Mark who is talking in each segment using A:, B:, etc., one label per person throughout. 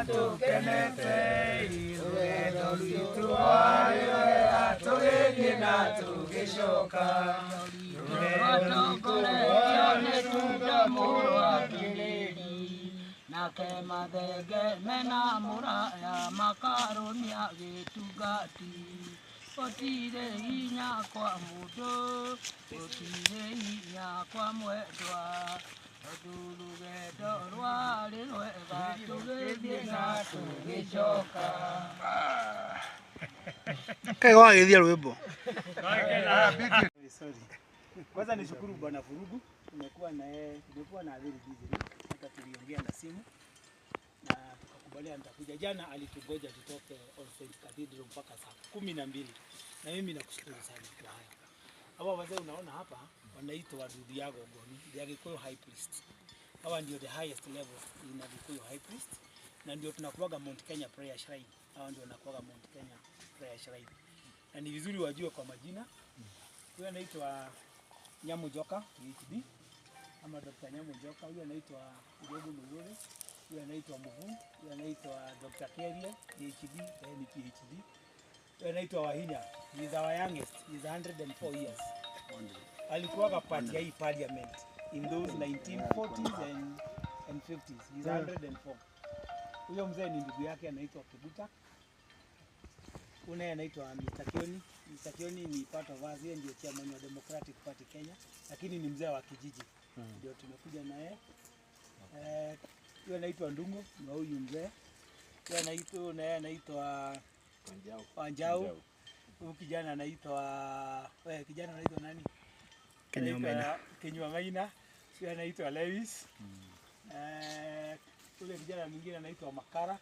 A: Tukenete rũgendo rwitũ rwarĩ rwega tũgĩthiĩ na tũgĩcoka rũgendo rwitũ rwarĩ tunda mũrũ
B: nake mathenge mena mũraya makarũmia gĩtungati gũtirĩ hinya kwa mũndũ gũtirĩ hinya kwa mwendwa tondũ rũgendo rwarĩ rwega tũgĩthiĩ na tũgĩcoka.
C: Kaĩ wagĩthia rwĩmbo.
D: Sorry. Kwanza nishukuru Bwana Furugu, tumekuwa na yeye, tumekuwa na very busy. Hata tuliongea na simu na tukakubaliana nitakuja. Jana alitugoja tutoke All Saints Cathedral mpaka saa 12. Na mimi nakushukuru sana kwa haya. Hawa wazee unaona hapa wanaitwa Ruthiago Ngoni, the Agikuyu High Priest. Hawa ndio the highest level in Agikuyu High Priest na ndio tunakuaga Mount Kenya Prayer Shrine. Hawa ndio wanakuaga Mount Kenya Prayer Shrine. Na ni vizuri wajue kwa majina. Huyu anaitwa Nyamu Joka PhD ama Dr. Nyamu Joka, huyu anaitwa Ujogu Mzuri, huyu anaitwa Muhu, huyu anaitwa Dr. Kerie PhD, yeye ni PhD. Huyu anaitwa Wahinya, he is our youngest, he is 104 years. Alikuwa part ya hii parliament in those 1940s and 50s. He is 104. Huyo mzee ni ndugu yake anaitwa Kibuta. Kuna anaitwa Mr. Kioni. Mr. Kioni ni part of us, yeye ndio chairman wa Democratic Party Kenya, lakini ni mzee wa kijiji. Ndio tumekuja naye. Huyo anaitwa Ndungu, ni huyu mzee. Huyo anaitwa naye anaitwa Wanjau. Huyu kijana anaitwa wewe kijana anaitwa nani?
C: Kinyua Maina.
D: Kinyua Maina. Huyo anaitwa Lewis. Yule kijana mwingine anaitwa Makara.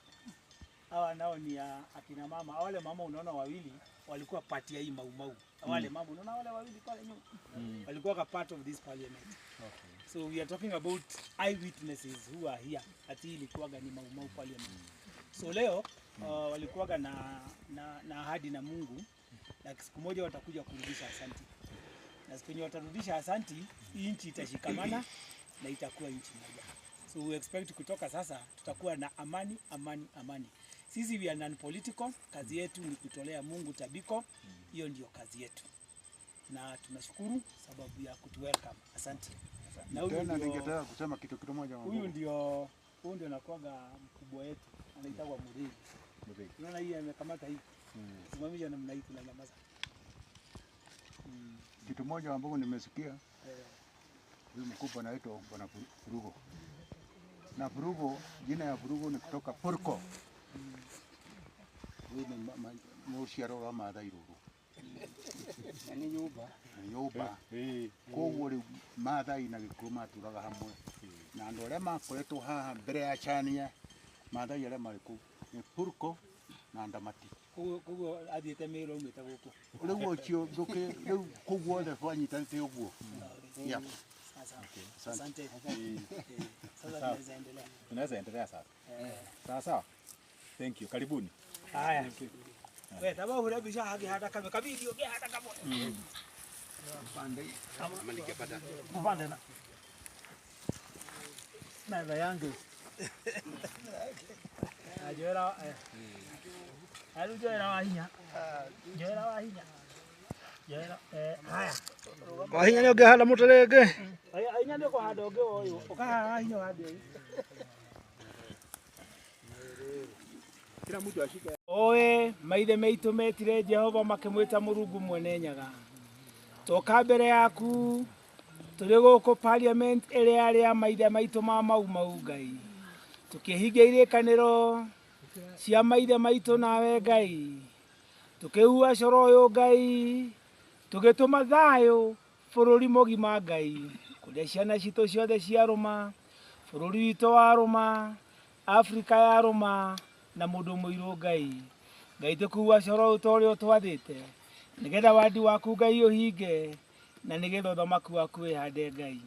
D: Hawa nao ni akina mama. Wale mama unaona wawili walikuwa part ya hii Mau Mau. Wale mama unaona wale wawili pale nyuma. Walikuwa part of this parliament. Okay. So we are talking about eyewitnesses who are here. Ati ilikuwa ni Mau Mau parliament. So leo walikuwa na ahadi na Mungu na siku moja watakuja kurudisha asanti. Na siku yenye watarudisha asanti, nchi itashikamana na itakuwa nchi moja. So we expect kutoka sasa tutakuwa na amani, amani, amani. Sisi we are non-political, kazi yetu ni kutolea Mungu tabiko, hiyo ndio kazi yetu. Na tunashukuru sababu ya kutu welcome. Asante. Na huyu
E: Tena
D: ndio
E: ningetaka kusema kitu kimoja.
D: Huyu ndio anakuwaga mkubwa wetu, anaitwa Murigi. Unaona hii amekamata hii. Simamisha namna hii tunanyamaza.
E: Kitu moja ambacho nimesikia huyu mkubwa anaitwa Bwana Furugo. Na Furugo, jina ya Furugo ni kutoka Furko. Huyu ni mũciaro wa Maathai rũrũ.
D: Ni nyumba.
E: Nyumba. Koguo rĩu Maathai na Gĩkũyũ matũraga hamwe. Na andũ arĩa makoretwo haha mbere ya Chania, Maathai arĩa marĩ kũu ni Furko na Ndamati.
D: Koguo athiĩte Meru aumĩte gũkũ.
E: Rĩu ũcio rĩu kũu guothe twanyitanĩte ũguo. Yeah.
D: Asante. Sasa tunaweza endelea.
F: Tunaweza endelea sasa. Sawa sawa. Thank you. Karibuni.
D: Haya. Wewe taba hurebisha haki hata kama kabidi ongea hata kama.
E: Pande. Kama ningepata.
D: Pande na. Na yangu. Ajoera Alu joera Wahinya. Joera Wahinya. Joera haya.
C: Wahinya nĩ ũngĩhanda mũtĩ rĩngĩ.
D: Wahinya nĩ ũkũhanda ũngĩ ũyũ. Ũkahanda Wahinya ũhande ũyũ.
E: Kila mtu ashike.
D: Oe maithe maitu metire Jehova makimwita Mũrungu mwene Nyaga. Toka mbere yaku tũrĩ gũkũ parliament ĩrĩa arĩa maithe maitũ ma Mau Mau Ngai. Tũkĩhingia irĩkanĩro cia maithe maitũ nawe Ngai. Tũkĩhua coro ũyũ Ngai. Tũgĩtũma thayũ bũrũri mũgima Ngai. Kũrĩa ciana citũ ciothe ciarũma, bũrũri witũ warũma, Afrika yarũma na mũndũ mũirũ Ngai. Ngai tũkua coro ũyũ ta ũrĩa ũtwathĩte nĩgetha wandi waku Ngai ũhinge na nĩgetha ũthamaki waku wĩhande Ngai.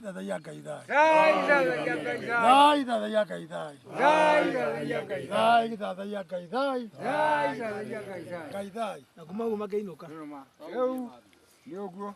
G: Thathaiya Ngai thai. Thai thathaiya Ngai thai. Thai thathaiya Ngai thai. Ngai thai.
D: Na kuma uma makĩinũka.
A: Rĩu nĩ ũguo.